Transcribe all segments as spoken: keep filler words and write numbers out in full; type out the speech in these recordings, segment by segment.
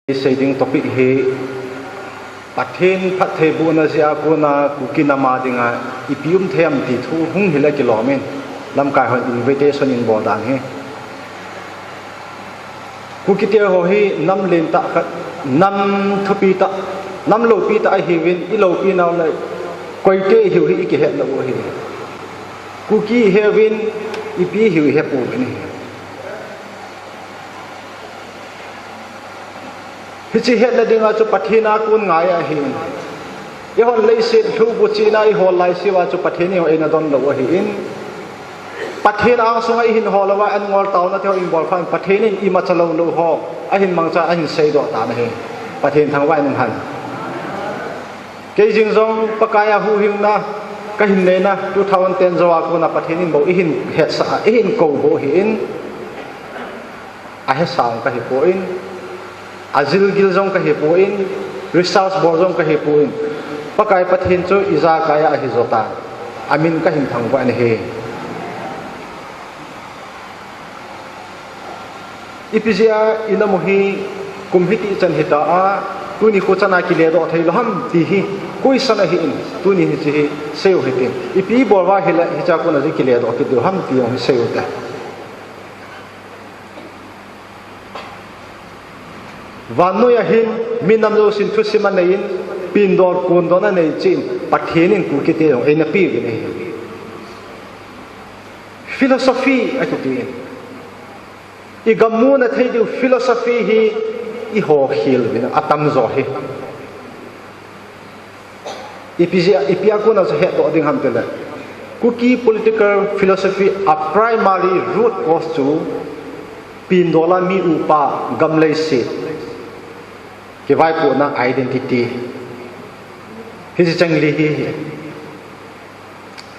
Sei ding topic hi Pathen phattheibohna jeh a kona Kuki nam a dinga ipi um thei ham ti thu hung hile kilom in, lamkai hon invitation in bol dan hi. Kukite ho hi nam lentah khat, nam thupi tah, nam loupi tah ahiuvin, iloupi nau le koite ihiu hi ikihet lou u ahi. Kuki ihiuvin, ipi ihiu ihepouvin ahi. Hiche hetna dinga chu Pathen a kon ngai ahi. Eihon leiset lhubu china ihol laiseuva chu Pathen in eina donlou ahin, Pathen angsunga ihin hol uva, an ngol taona teho ibol phat in Pathen in imacha lou lou ho ahin mangcha, ahin seidoh tan ahi. Pathen thangvah in umhen. Kei jeng jong Pakai a huhhingna kahin neina two thousand ten jou a kona Pathen in bou eihin hetsah a, eihin kou bou ahin, ahesa jong kahipoi, ajilgil jong kahipoi, research bol jong kahipoi. Pakai Pathen chu ijakai a ahijo tan, amin kahin thangvah in ahi. Ipi jeh a inam u hi kum hiti chan hita a, tuni kho chana kiledoh theilou ham ti hi question ahin, tuni hiche hi seiu hitin. Ipi bol uva hile hichea kona jong kiledoh kit diu ham ti jong hi seiu te. Vannoi a hin minam jousen thusim anei in, pindol kondon anei cheh in, Pathen in Kukite jong eina peuvin ahi. Philosophy akitin, igam muna thei diu philosophy hi iho khel uvin atamjo hi. Ipi jeh, ipi a kona chu hetdoh ding ham tile, Kuki political philosophy a primary root cause chu pindola mi upa, gam leiset kivaipohna, identity, hiche cheng li hi ahi.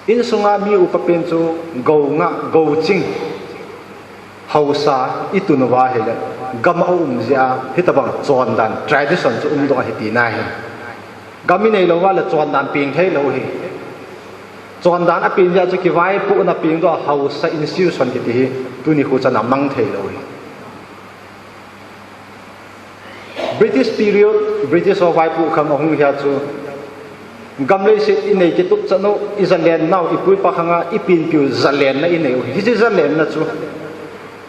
Insunga mi upa pen chu gou ngah, gou ching, haosa itun uva ahile, gam aum jeh a hitobang chondan, tradition chu umdoh ahi tina ahi. Gam inei lou uva le chondan peng theilou ahi. Chondan apen jeh a chu kivaipohna pengdoh a haosa institution kiti hi tuni kho chana mang theilou ahi. British period, British ho vaipoh khang ahung hia chu, gam leiset inei kitup chan u, ijalen nau, ipu ipa khanga ipenpiu jalenna inei u ahi. Hiche jalenna chu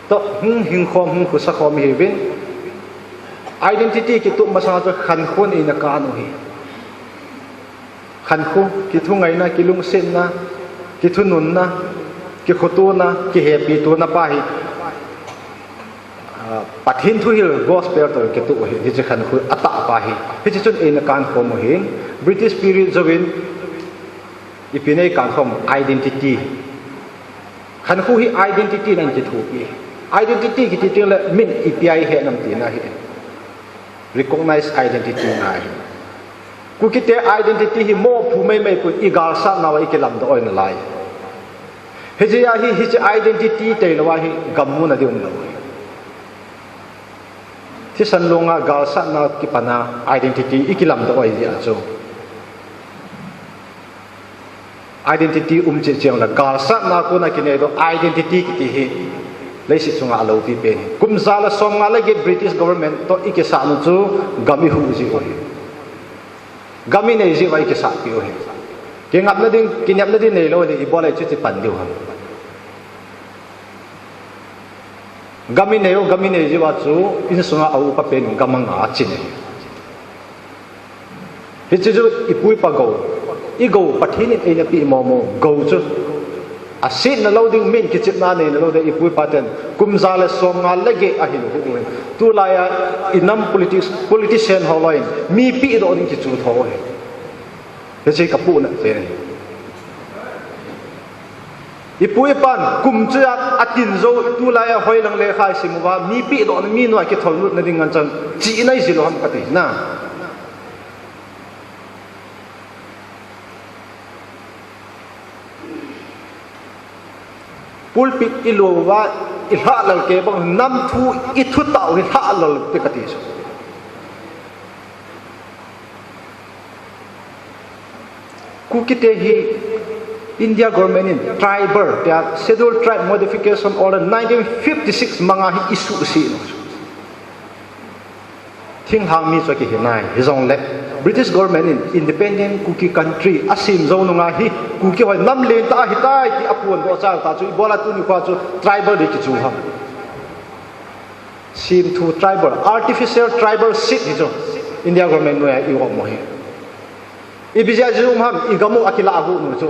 toh hung hingkhom, hung khosakhom ihiuvin, identity kitup masanga chu khankho in eina kan u ahi. Khankho, kithungaina, kilungsetna, kithununna, kikhotona, kihepitona pa hi, ah, Pathen thuhil gospel toh kitup u ahi, hiche khankho atah pa hi. Hiche chun eina kankhom u ahin, British period jouvin ipi in eikankhom, identity. Khankho hi identity in eikithopi. Identity kiti tengle min ipi a ihet nam tina ahi. Recognize identity ngai ahi. Kukite identity hi moh phu maimai pon, igalsatnauva ikilamdoh u ahi nalai. Hijeh a hi, hiche identity tailou a hi gam muna ding umlou ahi. Thisan longa galsatna kipana identity ikilamdoh u ahi jeh a chu. Identity um cheh cheh le, galsatna kona kineidoh identity kiti hi leiset chunga aloupi pen ahi. Kum ja le somnga le get British government toh ikisah u chu gam ihuh jeh u ahi. Gam inei jeh uva ikisahpeh u ahi. Kingapna ding, kinepna ding neilou le, ibola ichuti pan diu ham. Gam inei u, gam inei jeh uva chu insunga aupa pen gam anga chin ahi. Hiche chu ipu ipa gou, igou Pathen in eina peh momo gou chu, asetna lou ding, min kichepna neina lou ding, ipu ipa ten kum ja le somnga le get ahin huh uvin, tulai a inam politics, politician ho loi in mi pehdoh ding kichu tho ahi. Hiche kapohnat pen ahi. Ipu ipan kum chu a, atin jou, tulai a hoilang lekha isim uva, mi pehdohna, mi noi a kithollutna ding ngan chan chihna ijil u ham kati na. Pulpit ilouva, ilhahlal kei bang, nam thu ithutah u hi lhahlal te kati chu. Kukite hi India government in tribal tia, Scheduled Tribe Modification Order nineteen fifty-six manga hi isuhset u chu. Thinglhang mi chu akihi nai, hijongle British government in independent Kuki country asem jou nunga hi, Kuki ho hi nam lentah ahitai ti aphondoh chal tah chu, ibola tuni khoa chu tribal dei kichu ham. Semthu tribal, artificial tribal seat hi chu India government noiya i-um u hi. Ipi jeh a i-um ham, igam u akilah got u chu.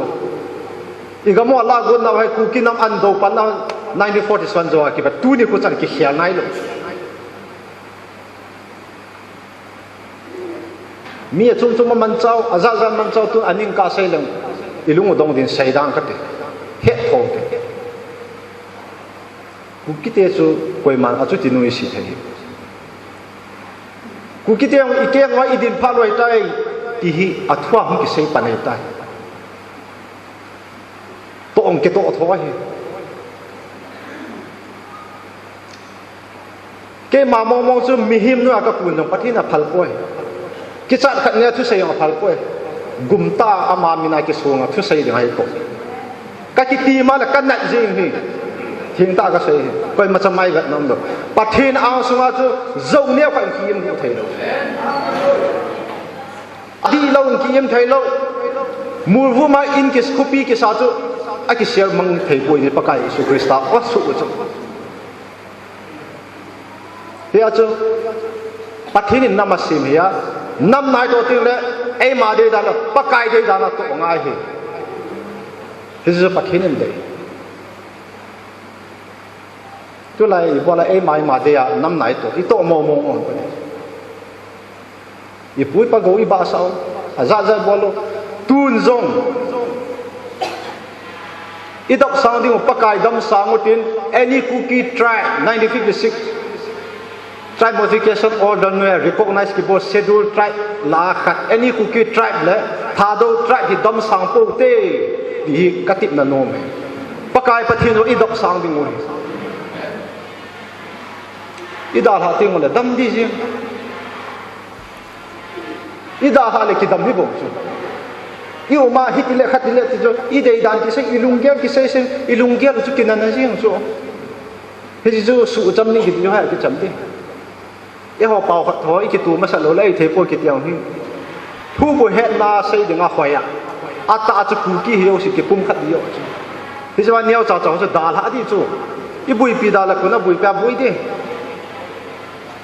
Igam u alah got nau hi Kuki nam an dou pan nau nineteen forty-seven jou a kipat tuni khu chan kikhel nailou. Mi achom chom a manchah u, ajat jat manchah u, tun aning kasei leng, ilung u dong din seidan kate. Hetthou te. Kukite chu koiman achuti nu isi thei hi. Kukite jong ikeng uva idin phat lou ahitai, ti hi athua hung kisei pan ahitai. Toh hung kitoh tho ahi. Keima mong mong chu mihem noiya kakun jong Pathen in aphal poi. Kichat khat nia thusei jong aphal poi. Gumtah a ama mina kisonga thusei ding ahi ko. Kakiti ma le kanat jing hi. Thengtah kasei hi. Koima cha mai vet nom lou. Pathen angsunga chu jou neo khat ki-im thei lou. Adihlou ki-im thei lou. Molvum a in kis khopi kisa chu akisel mang thei poi ni Pakai Jesu Christa asuh u chu. Hia chu Pathen in nam asem hia, nam naitoh teng le eima deidan a, Pakai deidan a toh ngai hi. Hichu Pathen in dei. Tulai ibola eima eima dei a nam naitoh, itoh mong mong u. Ipu ipa gou ibahsah u, ajat jat bol u. Tun jong idopsang ding u Pakai damsang utin, any Kuki tribe, nineteen fifty-six Tribe Modification Order noiya recognize kibol Schedule Tribe lah a khat, any Kuki tribe le Thadou tribe hi damsang pou te, ti hi katepna nom e. Pakai Pathen jong idopsang ding u hi. Idalhah teng u le dam ding jing. Idalhah le kidam hi bou chu. I-um a hiti le khati le ti chu, ideidan kisei, ilunggel kisei sei, ilunggel u chu kinana jing chu. Hichu suhcham ni kiti chu hai kicham ding. Eiho pao khat tho, ikitoh masat lou le, eithei poi kiti jong hi. Thu bou hetna sei dinga hoi a. Atah chu Kuki hi jouse kipumkhat ding jo chu. Hichu a neocha cha chu dalhah ding chu. Iboipi da le kona boipi a boi ding.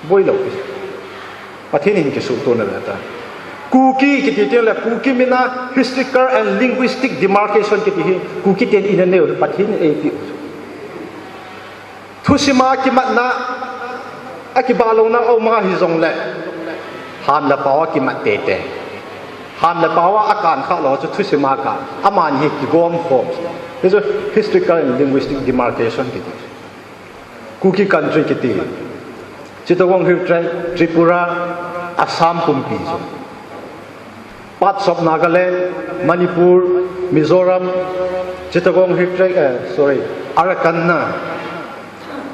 Boilou. Pathen in kisuhtona ve ta. Kuki kiti teng le Kuki mina historical and linguistic demarcation kiti hi Kuki ten ina neiu Pathen in eipeh u. Thusima kimatna, akibah louna aum a hijongle, ham le pao a kimat teitei. Ham le pao a akan kha lou chu thusima kan, amani hi kigom khom. Hichu historical and linguistic demarcation kiti. Kuki country kiti. Chittagong Hill Tracts, Tripura, Assam pumpi chu. Parts of Nagaland, Manipur, Mizoram, Chittagong Hill Tracts, eh, sorry, Arakan na,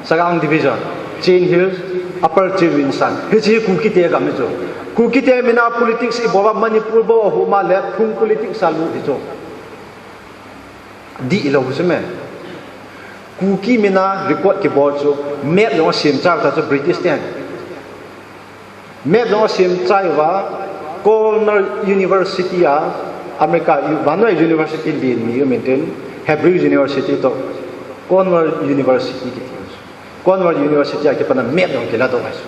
Sagaing Division, Chin Hills, Upper Chindwin Shan. Hiche Kukite gam hi chu. Kukite mina politics ibol a Manipur bou a huma le phung politics a lut hi chu. Dihlou chu me. Kuki mina record kibol chu map jong asem chai ta chu British ten. Map jong asem chai uva Cornell University a America u-, vannoi university len ni um intin Hebrew University toh Cornell University kiti. Cornell University a kipat a map jong kiladoh ahi chu.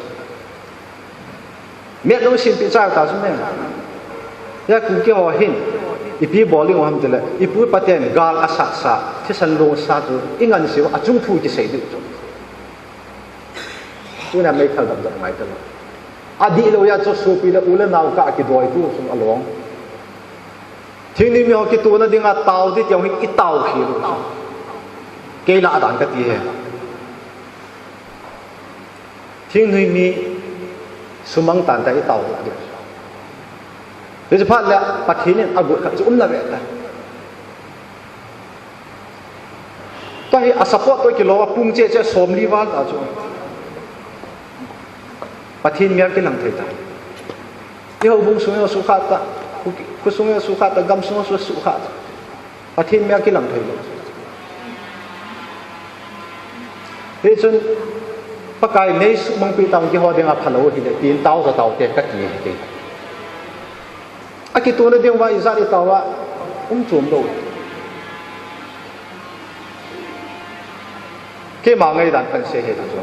Map jong sempeh chai ta chu me. Hia Kuki ho hin, ipi bol ding u ham tile, ipu ipa ten gal asatsa, thisan lung sa chu, ingansei uva, achung thu kisei diu chu. Tuna meithal dam dam ngai talou. Adihlou a chu sopi le u le nao kah a kidoi tu sung along. Thingnoi mi ho kitona dinga tao ding ti jong hi itao khel u chu. Kei lah dan kati e. Thingnoi mi sumang tan ta itao ding. Hiche phat le Pathen in agot khat chu um na ve ta. Tua hi a support toh kilou a pung cheh cheh somli val ta chu. Pathen mel kilang thei ta. I houbung sung jong sukha ta, khu, khu sung jong sukha ta, gam sung jong sukha ta. Pathen mel kilang thei lou. Hichun, Pakai nei sumangpi tang keiho dinga phalou hile, tin tao ja taute kati hi kei. Akituna ding uva ijat itao a um chom lou. Keima ngaidan kahin sei hi chu.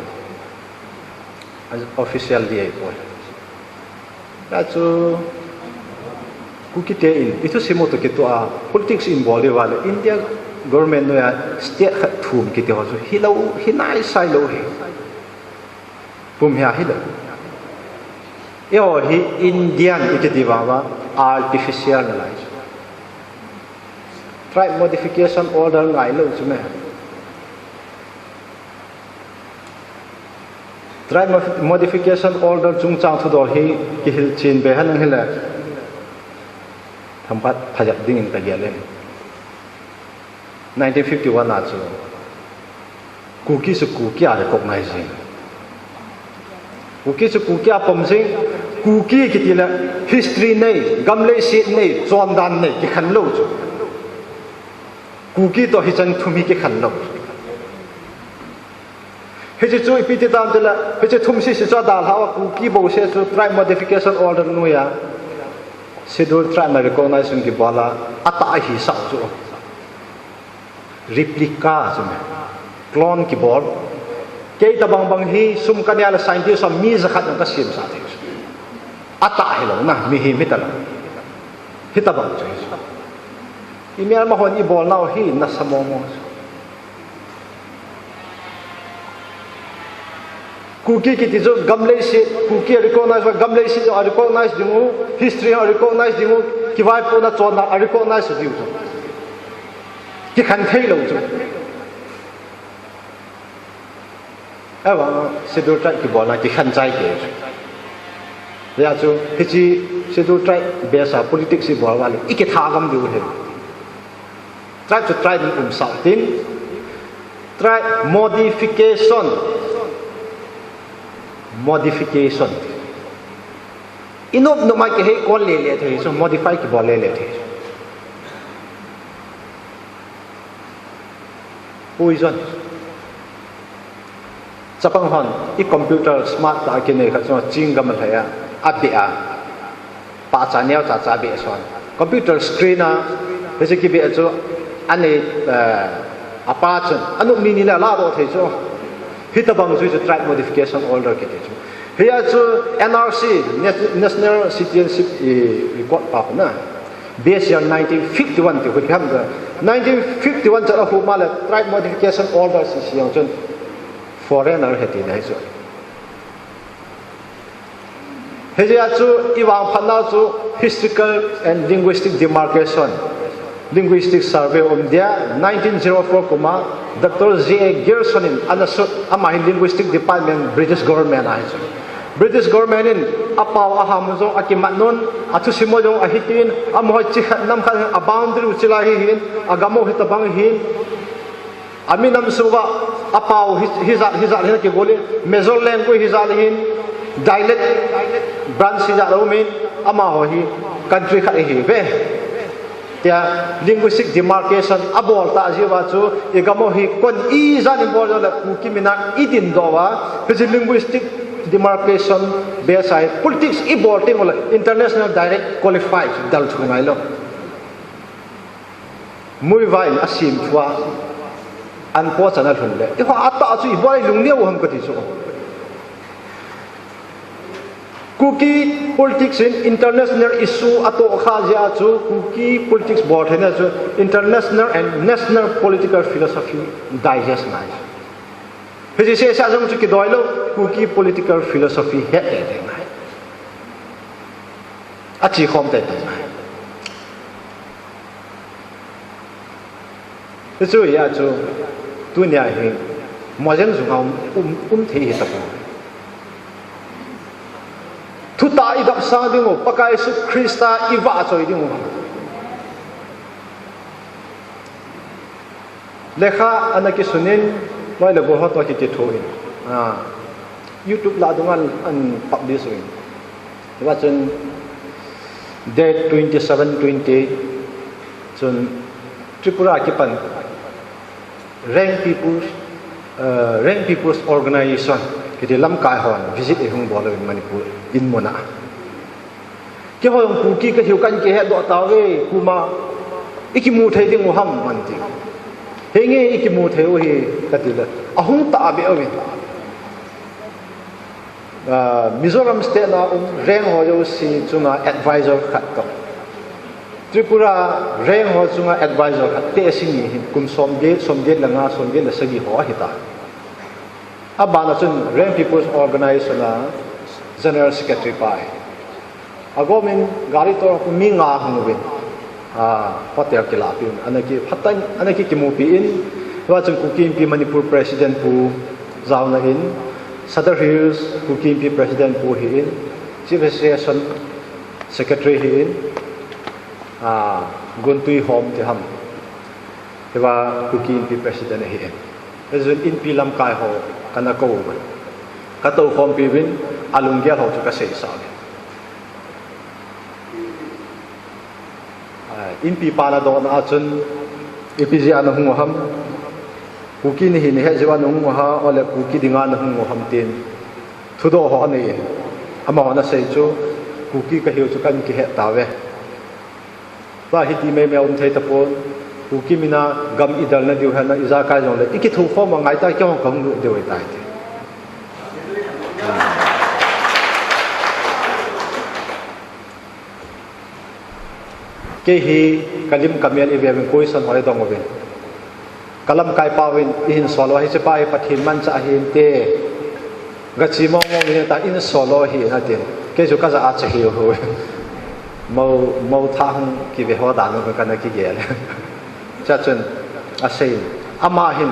Official di ahipoi. Achu, Kuki te in, ithusim u toh kitoh a, politics in bol diu vale, India government noiya state khat thum kiti ho chu, hilou, hi naisai lou hi. Pum hia hilou. Eiho hi Indian ikiti vang uva, artificial nalai chu. Tribe modification order ngailou chu me. Tribe Modification Order chungchang thudol hi kihilchen be henlang hile, themkhat phajep dingin kagel e. Nineteen fifty-one a chu Kuki chu Kuki a recognize jing. Kuki chu Kuki a pom jing. Kuki kiti le history nei, gam leiset nei, chondan nei, kikhen lou chu. Kuki toh hichan thum hi kikhen lou. Hiche chu ipi ti tam tile, hiche thum sese chu adalhah uva Kuki bouseh chu Tribe Modification Order noiya Scheduled Tribe na recognition kibol a, atah ahisah chu. Replica chu me. Clone kibol. Kei tobang bang hi sum kanei le scientist ho mi jakhat jong kasemsah thei chu. Atah hilou na, mihem hitalou. Hitabang chu hi chu. I Myanmar hon ibolnau hi nasa mong mong chu. Kuki kiti chu gam leiset, Kuki a recognize uva, gam leiset jong a recognize ding u, history a recognize ding u, kivaipohna chonna a recognize diu chu. Kikhen theilou chu. Ahivang Scheduled Tribe kibolna kikhen chai kei chu. Hijeh chun hiche Scheduled Tribe base a politics ibol uva le ikitha gam diu ahi. Tribe chu tribe in umsah tin, tribe modification, modification. Inop nop a kihei kon lele thei chu, modify kibol lele thei chu. Poison. Chapang hon, i computer smart tah a kinei khat chu, chewing gum alhai a, abeh a, pahcha neocha cha abeh son. Computer screen a, hiche kibeh chu, anei, eh, apa chun, anop ni ni le aladoh thei chu. Hitabang chu, chu Tribe Modification Order kiti chu. Hijeh chun N R C, Nat-, National Citizenship i record pa khu na. Base year nineteen fifty-one ti khu ham da. Nineteen fifty-one chan ahup ma le Tribe Modification Order sese jong chun foreigner ahi tina ahi chu. Hijeh chun i vangphatna chu historical and linguistic demarcation, linguistic survey um dia, nineteen zero four kum a Doctor J A Grierson in ana sut, ama hi linguistic department British government ahi chu. British government in apao aham jong akimat un, athusim u jong ahi tin, amaho chi khat nam khat a boundary u chilai hi hin, agam u hitabang hin, ami nam sung uva apao hi, hijat, hijat hin akigol in, major language hijat hin, dialect, branch hijat aum in, amaho hi country khat ahi ve. Tia linguistic demarcation abol tah jeh uva chu, i gam u hi kon ijat in bol jongle Kuki min a idindoh uva, hiche linguistic demarcation base a hi politics ibol teng uleh international direct qualify chu del thu ngailou. Muivah in asem thua, anpo chan alhun le. Eiho atah chu ibol a ilung neo u ham kati chu. Kuki politics in international issue atohkhah jeh a chu, Kuki politics bol theina chu international and national political philosophy digest ngai. Hiche seh seh jong chu kidoi lou, Kuki political philosophy het le le ngai. Achi khom tei tei ngai. Hichu hia chu, tunia hi, mojen jung a um, um, um thei hi tapoi. Thutah idopsang ding u, Pakai Jesu Christa ivahchoi ding u. Lekha ana kisun in, loi le gol ho toh kikitho in. Ah, YouTube lah dunga an, an publish in. Hiva chun date twenty-seven, twenty-eight chun Tripura kipan Reang People's, uh, Reang People's Organization Hiti lamkai hon visit eihung bol uvin Manipur in mun a. Keiho jong Kuki kahiu kahin kihet doh tauve, koima ikimu thei diu ham ati. Henge ikimu thei u hi kati le, ahung tahbeh uvin. Ah, Mizoram state na um Reng ho jouse chunga advisor khat toh, Tripura Reng ho chunga advisor khat, Tehsi ni hin kum somget, somget le nga, somget le sagi ho ahitai. Abana chun Reng People's Organization a General Secretary pa ahi. Agomin gari toh mi nga hung uvin, ah, hotel kilapi un, ana kiphatah in, ana kikimupi in, tua chun Kuki Inpi Manipur President Pu jaona in, Sadar Hills Kuki Inpi President Pu hi in, Chief Association Secretary hi in, ah, Guntui Home ti ham. Hiva Kuki Inpi President ahi in. Hijeh chun Inpi lamkai ho kana kou uve. Katou khompi uvin, alunggel ho chu kaseisah uve. Ah, Inpi pa nadohna a chun, ipi jeh a nahung u ham, Kuki nahi nahet jeh uva nahung u ham, ole Kuki dinga nahung u ham tin thudoh ho anei in. Amaho nasei chu, Kuki kahiu chu kahin kihet tauve. Tua hiti meimei um thei tapon, Kuki mina gam idalna diu hena ijakai jongle, ikithukhom a ngai tai, keiho kahung lut diu ahitai ti. Kei hi kalim kamel ive uvin, question ho idong uvin. Kalamkai pauvin, ihin sol u, hiche pa hi Pathen manchah ahinte. Gachi mong mong ni ta, ihin sol u ahi, atin. Kei chu kajah a chu hiu hu. Mo, mo thah hung kive ho dan u kana kigel. Chuchun, asei. Ama hin,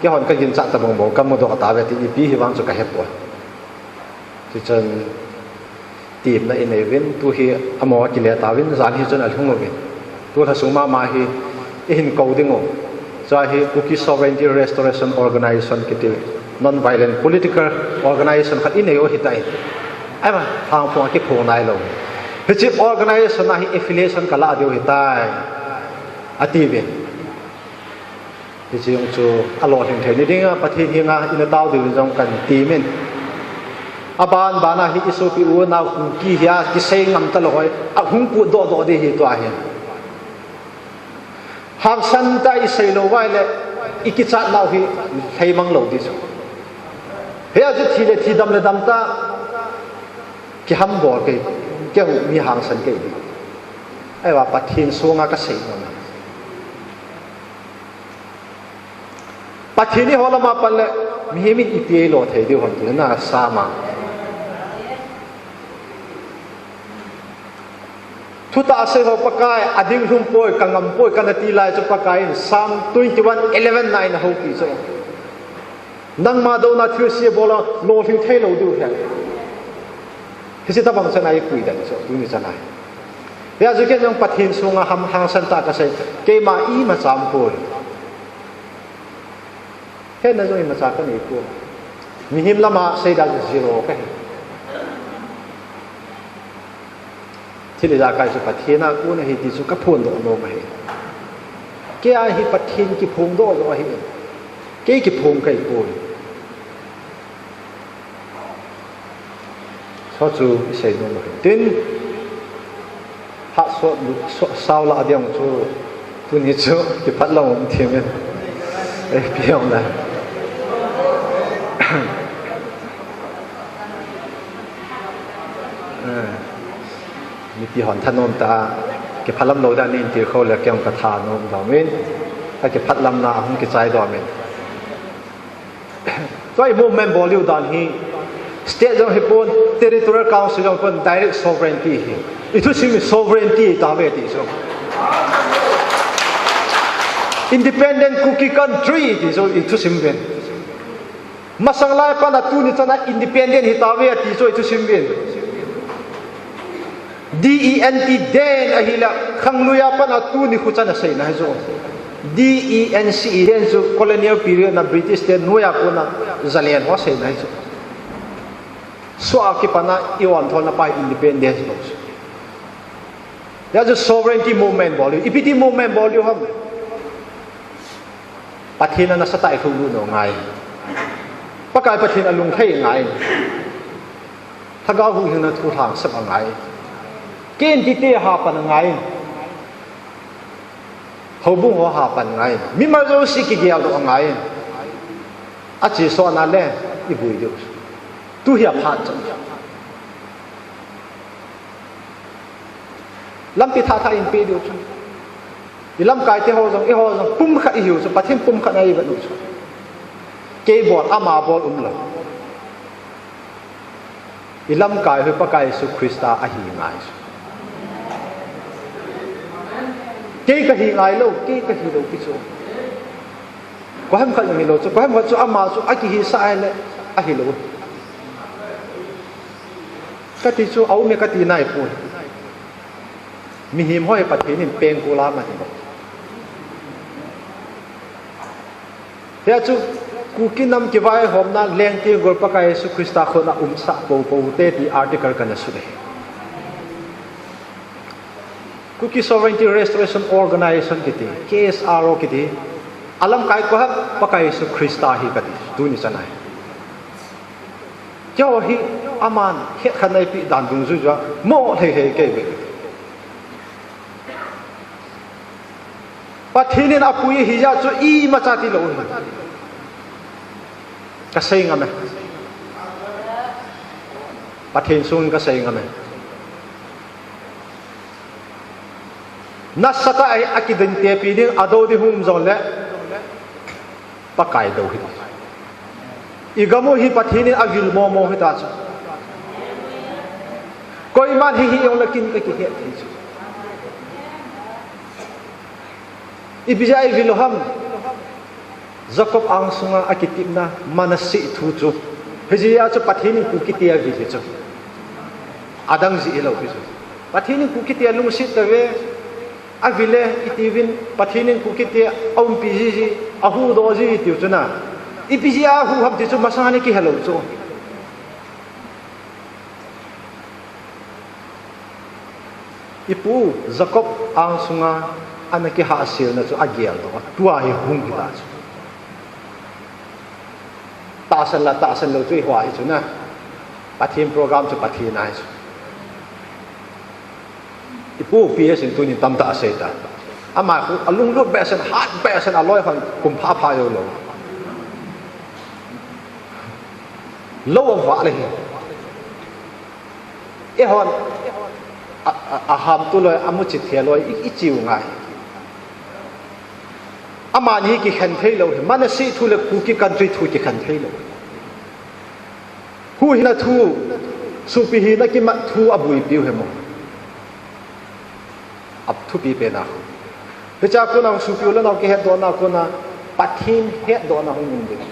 keihon kaginchat tabang bang, kamudoh tauve ti, ipi hivang chu kahepoi. Chuchun, temna inei uvin, tu hi amaho akile tauvin, jan hi chun alhung uvin. Tu lha sung mama hi, ihin kou ding u. Chua hi Kuki Sovereignty Restoration Organization kiti, non-violent political organization khat inei u ahitai. Ahivang, phang phung akiphong nailou. Hiche organization a hi affiliation kalah diu ahitai. Atiuvin. Hiche jong chu alolhing thei ni dinga, Pathen henga ina tao diu jong kahin temin. Aban bana hi isopi unau Kuki hi akisei ngam talou hoi, ahung potdoh doh ding ahi tua hi. Hangsan tah a isei lou uva ahile, ikichat nau hi lheimang lou ding chu. Hia chu thi le thi, dam le dam tah, kihambol kei, kei mi hangsan kei ding. Ahivang Pathen sunga kasei nom. Pathen iho lama pan le, mihem in ipi eilo thei diu ham ti na sama. Thutah sei ho Pakai, ading lhum poi, kangam poi, kana ti lai chu Pakai in Psalm twenty-one eleven na eina houpi chu. Nangma douna thilse bol a lolhing thei lou diu ahi. Hiche tabang chan a ipuidan chu, tuni chan a. Hia chu ken jong Pathen sunga ham hangsan tah a kasei, keima imacha umpoi. Hetna jong imacha kanei poi. Mihem lama seida chu zero kahi. Thil ijakai chu Pathen a kon ahi ti chu kaphondoh nom ahi. Kei a hi Pathen kiphongdoh joh ahi. Kei kiphong kahi poi. Chu chu isei nom ahi. Tin, hahsat, so-, sao lah ding chu, tuni chu kiphatlam um thim in. Eh, ipi jong le. Eh, mipi hon thanom tah a, kiphatlam lou dan in tilkhou le kei jong kathanom doh in, kakiphatlamna ahung kichai doh in. Tua i movement bol diu dan hi, state jong hipon, territorial council jong hipon, direct sovereignty hi. Ithusim hi sovereignty tave ti chu. Independent Kuki country ti chu ithusim ven. Masang lai pana tuni chana independent hitave ati chu ithusim ven. D E N T, den ahile, khanglui a pat a tuni khu chan a seina hi chu. D E N C E, den chu colonial period na British te noiya kona Zalen ho seina hi chu. Suh a kipat a i ontholna pa independence lo chu. Hia chu sovereignty movement bol u. Ipi ti movement bol u ham. Pathen a nasatah a i thuhlut u ngai. Pakai Pathen alung lhai angai. Lhagao huhhingna thu lhangsap angai. Ken tite hapan angai. Houbung ho hapan angai. Mimal jouse kigeldoh angai. Achesoh na le, ivui diu. Tu hi aphat chu. Lampi thah thah in pe diu chu. I lamkai te ho jong, eiho jong, pumkhat ihiu chu, Pathen pumkhat na ivet u chu. Kei bol, ama bol umlou. I lamkai hi Pakai Jesu Christa ahi ngai chu. Kei kahi ngailou, kei kahilou pi chu. Koiham khat jong hilou chu, koiham khat chu ama chu akihisah ahile, ahilou. Kati chu, aume kati naipoi. Mihem ho hi Pathen in pengkul a aman hilou. Hia chu, Kuki nam kivaihomna lengte gol Pakai Jesu Christa khut a umsah poupou te ti article kana sut ahi. Kuki Sovereignty Restoration Organization kiti, K S R O kiti, alamkai koiham Pakai Jesu Christa hi kati, tuni chan ahi. Keiho hi aman hetkhen eipeh dan dungjui jua mo lhei lhei kei ve. Pathen in apui ahijeh chu imacha tilou ahi. Kasei ngam e. Pathen sung kasei ngam e. Nasatah a akiding tepi ding, adou ding hung um jongle, Pakai dou hih. Igam u hi Pathen in avil momo hita chu. Koiman hihi jongle kin kakihet thei chu. Ipi jeh a ivil u ham? Jacob angsunga akitepna Manasseh thu chu. Hijeh a chu Pathen in Kukite avil hi chu. Adang jeh hilou hi chu. Pathen in Kukite alungset tave, avil e itiuvin, Pathen in Kukite aumpi jiji, ahuhdoh ji tiu chu na. Ipi jeh a ahuh ham ti chu masanga ana kihelou chu. Ipu Jacob angsunga ana kihahselna chu ageldoh a, tua hi hung hita chu. Tahsan la tahsan lou chu ihoa hi chu na. Pathen program chu Pathen a hi chu. Ipu P S in tunin tamtah asei ta. Ama khu alunglut behseh in, hat behseh in, aloi hon kum pha pha joulou. Lou avah le hi. Eihon a, a, ahamtu loi, amuchi the loi i, ichiu ngai. Amani kikhen theilou hi, Manasseh thu le Kuki country thu kikhen theilou. Huhhingna thu, sopi hina kimat thu abuipiu hi mo. Athupi pen a. Hichea kona sopi u le nao kihetdohna kona Pathen hetdohna hung um ding.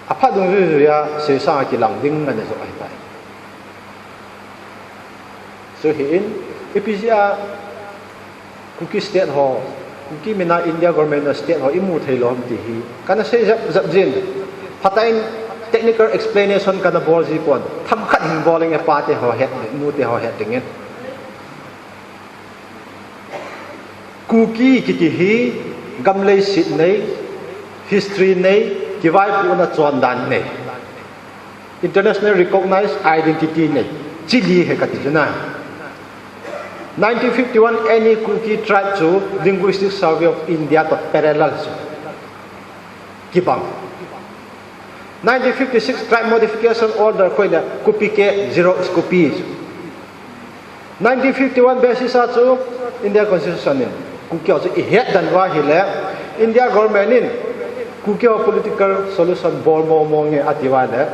Aphat dungjui jui a seisang a kilang ding ana jo ahitai. Chu hi in, ipi jeh a Kuki state ho, Kuki mina India government na state ho imu theilou ham ti hi kana sei jep jep jin. Phatah in technical explanation kana bol ji pon. Themkhat hin bol inge, pate ho het, nute ho het dingin. Kuki kiti hi gam leiset nei, history nei, kivaipohna chondan nei. International recognized identity nei. Chili hi kati chu na. Nineteen fifty-one any Kuki tribe chu Linguistic Survey of India toh parallel chu kibang. Nineteen fifty-six Tribe Modification Order koi le copy ke, xerox copy. Nineteen fifty-one basis a chu India Constitution in Kuki ho chu ihet dan uva ahile, India government in Kuki ho political solution bol momo nge ati uva le,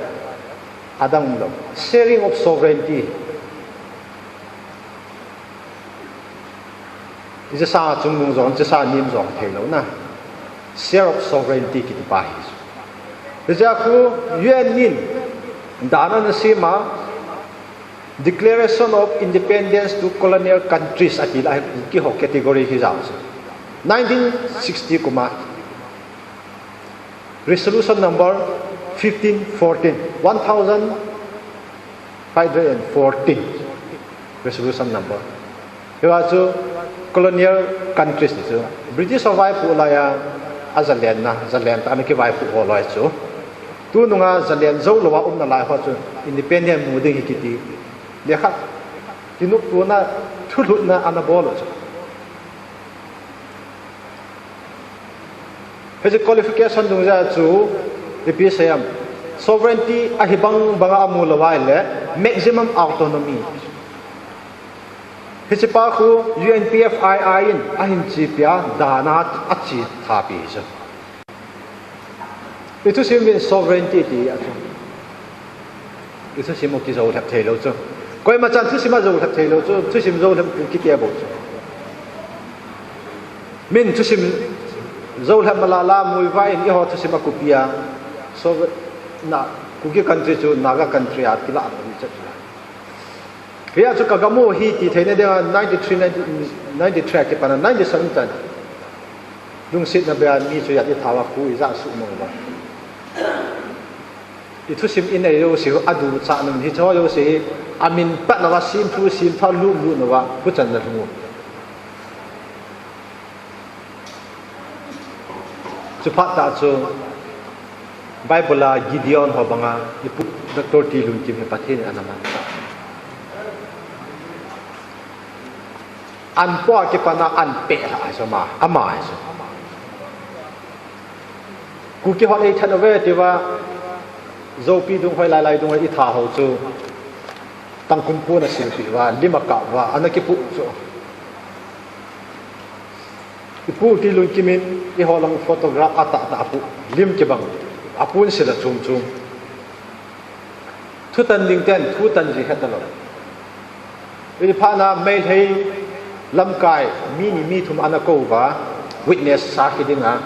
adang lou. Sharing of sovereignty. Ijeh sanga chungnung jong, ijeh sanga nem jong theilou na. Share of sovereignty kiti pa hi. Hijeh a khu U N in dan ana sem a, Declaration of Independence to Colonial Countries ati lai, Kuki ho category hi jao chu. Nineteen sixty kum a. Resolution number fifteen fourteen, one thousand five hundred and fourteen. Resolution number. Hiva chu colonial countries ni chu, British ho vaipoh laiya, a zalenna, zalen tah a ana kivaipoh ho loi chu, tununga zalen jou louva umna lai ho chu independent mu ding hi kiti, lekha kinoptona, thulhutna ana bol u chu. Hiche qualification dungjuia chu ipi seiyem, sovereignty ahi bang banga amu lou ahile maximum autonomy. Hiche pa khu U N P F I I in ahin chepia dana ache thapi chu. I thusim in sovereignty ti a chu. I thusim u kijoulhep theilou chu. Koima chan thusim ajoulhep theilou chu, thusim joulhep kiti abou chu. Min thusim joulhep malala muivah in eiho thusim akopia, so na, Kuki country chu Naga country a kilah lou hi chu. Hia chu kagam u hi ti theina dinga ninety-three, ninety, ninety-three a kipana ninety-seven chan lungsetna beiya mi chu ijat ithauva khu ijat suhmang uva. I thusim inei jouse u aduchat nom hi, hicheho jouse hi amin pat louva, simthu simtha lut lut louva, huchan nalhung u. Chuphat tah chu Bible a Gideon ho banga ipu Doctor T. Lunkim hi Pathen in ana manchah. An po a kipana an peh lhah ahi chu ama, ama ahi chu. Kuki hon eithat uve tiuva, Joupi dung hoilai lai dung hoi itha ho chu Tangkhul pon asilpeh uva, lim akap uva, ana kipoh chu. Ipu T. Lunkim in eiho lang photograph atahtah apoh, lim kibang, apon sil a chom chom. Thutan ding ten thutan ji hetalou. Hiphatna Meitei lamkai mi ni mi thum ana kou uva, witness sakhi dinga,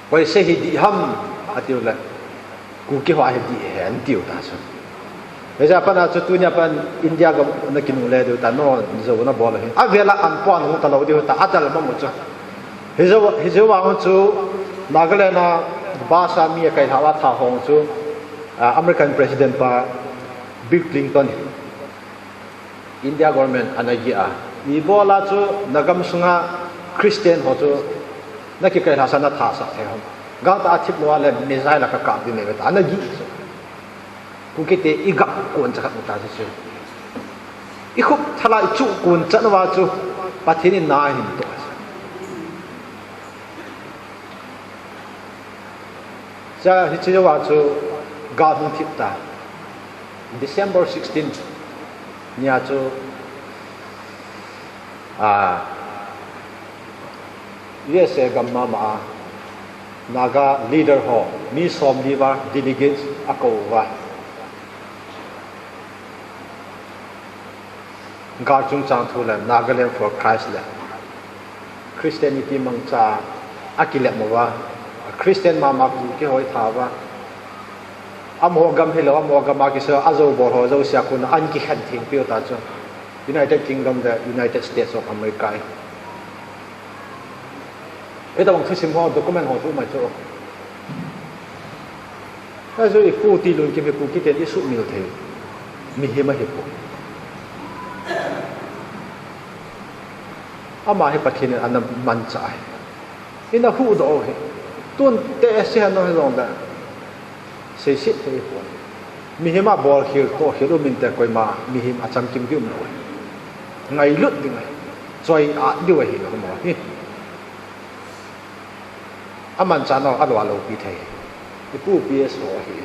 koise hi dih ham atiu le, Kuki ho hi dih ahi antiu ta chu. Hijeh a pat a chu tunia pat India gam na kinungle diu ta, nangho jou nabol u hi avel a an po a nahung talou diu ta, adalha mu chu. Hijeh, hijeh vang chu Nagaland a bus a mi akailhah uva tha hong chu, ah, American President pa Bill Clinton hi India government ana gih a, ibola chu nagam sunga Christian ho chu nakikailhah sa, nathasah thei ham? Gangtah a thip lou a le missile a kakap ding neive ta, ana gih chu. Kukite igap konchat khat ta chu. Ikhup thala ichuh konchat uva chu Pathen in na ahin toh. Cha, hiche jouva chu gal hung thip ta. December sixteen nia chu, ah, U S A gam mama a Naga leader ho mi somli uva delegates akou uva, gal chungchang thu le Nagaland for Christ le Christianity mangcha a kilep uva, Christian mama Kuki ho itha uva, amaho gam hilou, amaho gam a kisei a jou bol ho jouse a kona ana kikhen theng piu ta chu United Kingdom le United States of America hi. Hitobang thusim ho, document ho chu mai chu. Achu ipu T. Lunkim hi Kukiten isuhmil thei mihem ahipoi. Ama hi Pathen in ana manchah ahi. Ina huhdoh u hi. Tun teh se heno hijongle seiset thei poi. Mihem a bolkhel tohkhel um inte, koima mihem achamkim ding umlou ahi. Ngailut ding ahi. Choi-at diu ahi, koima hi. Amanchah nau alou, aloupi thei. Ipu P S ho ahi.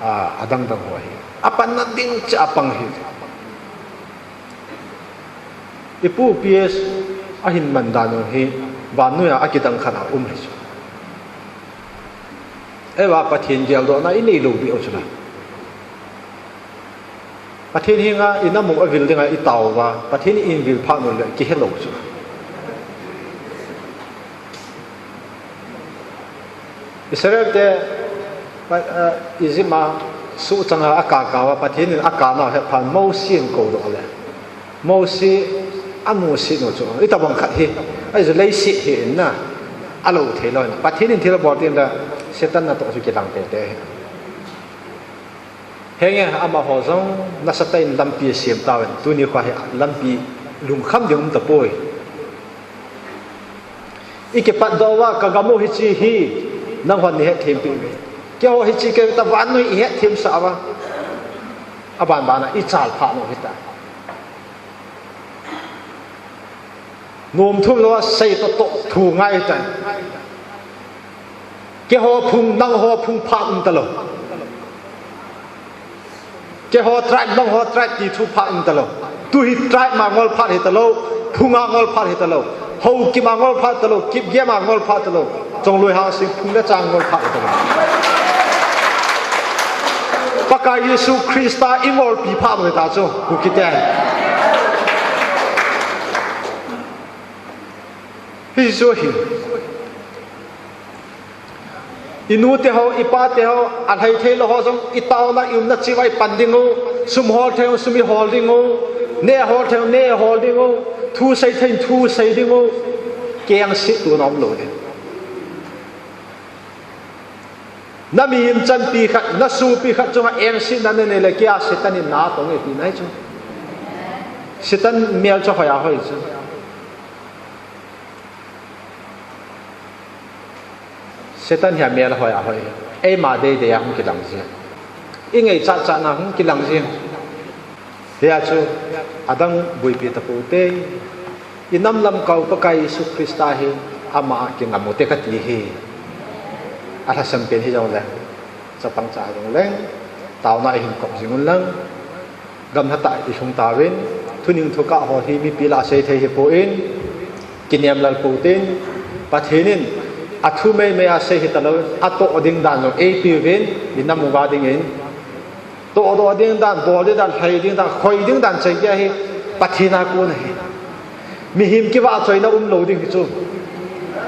A, adangdang ho ahi. Apanna ding cheh a pang ahi. Ipu P S ahin man dan u hi vannoiya akidang khat a um ahi chu. Eiva Pathen geldohna inei lou beh u chu la. Pathen henga inamu avil dinga itao uva, Pathen in vil phat u le kihelou chu. Israel te, eh, Egypt a suhchanga akaka uva, Pathen in akana u hetphat Mosi in koudoh le, Mosi amusit u chu itobang khat hi, ahi chu leiset hi in na, alou theilou in. Pathen in thil abol teng le, Satan natoh chu kilang teitei ahi. Henge, amaho jong nasatah in lampi asem tauvin, tuni kho hi lampi Lungkham ding um tapoi. I kipatdoh uva, ka gam u hiche hi, nanghon nei hetthem peh uve. Keiho hiche kei tah vannoi i hetthem sah uva. Aban bana i chal phat u hita. Nom thum louva sei toh toh thu ngai hita. Keiho phung, nangho phung phat um talou. Keiho tribe, nangho tribe ti thu phat um talou. Tu hi tribe ma ngol phat hi talou, phung a ngol phat hi talou. Haokip a ngol phat talou, Kipgen a ngol phat talou. Chongloi Hangsing phung le chang ngol phat hi talou. Pakai Jesu Christa i ngolpi phat u hita chu, Kukite. Hichu hi. I nu teho, i pa teho, alhai theilou ho jong, i taona, i umna cheh uva i pan ding u, sum hol thei u, sum i hol ding u, neh hol thei u, neh hol ding u, thu sei thei u, thu sei ding u, kengsetto na umlou ding. Na mihem chanpi khat, na sopi khat chunga engsetna nanei le keiya Satan in na atong e tina ahi chu. Satan mel chu hoiya hoi chu. Satan hi amel hoiya hoi. Eima deidei a hung kilang jin. I ngaichat chatna hung kilang jin. Hia chu adang boipi tapou te. I nam lamkai u Pakai Jesu Christa hi ama kingam u te kati hi. Alhasam pen hijongle, chapang cha hijongle, taona i hin kop jing un lang. Gamlhatah i lhung tauvin, thuning thukah ho hi mipi lah a sei thei hipon, kinem lel pou tin, Pathen in athu meimei a sei hitalou, atoh ding dan jong eipeuvin, i nam uva dingin, tohdoh ding dan, bol ding dan, lhai ding dan, khoi ding dan, chai gei hi Pathen a kon ahi. Mihem kivahchoina umlou ding hi chu.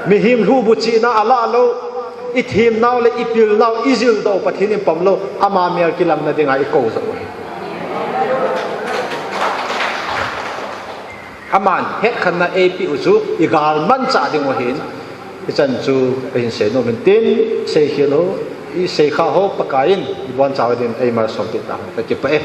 Mihem lhubu chihna alah lou, i themnau le i pilnau, i jildoh Pathen in pom lou, ama mel kilamna dinga i kou joh u ahi. Aman hetkhenna eipeh u chu i galmanchah ding u ahin, hichan chu kahin sei nom in tin, seikhel u, i seikha ho Pakai in i boncha dingin eimalsom peh tahen, kakipah e.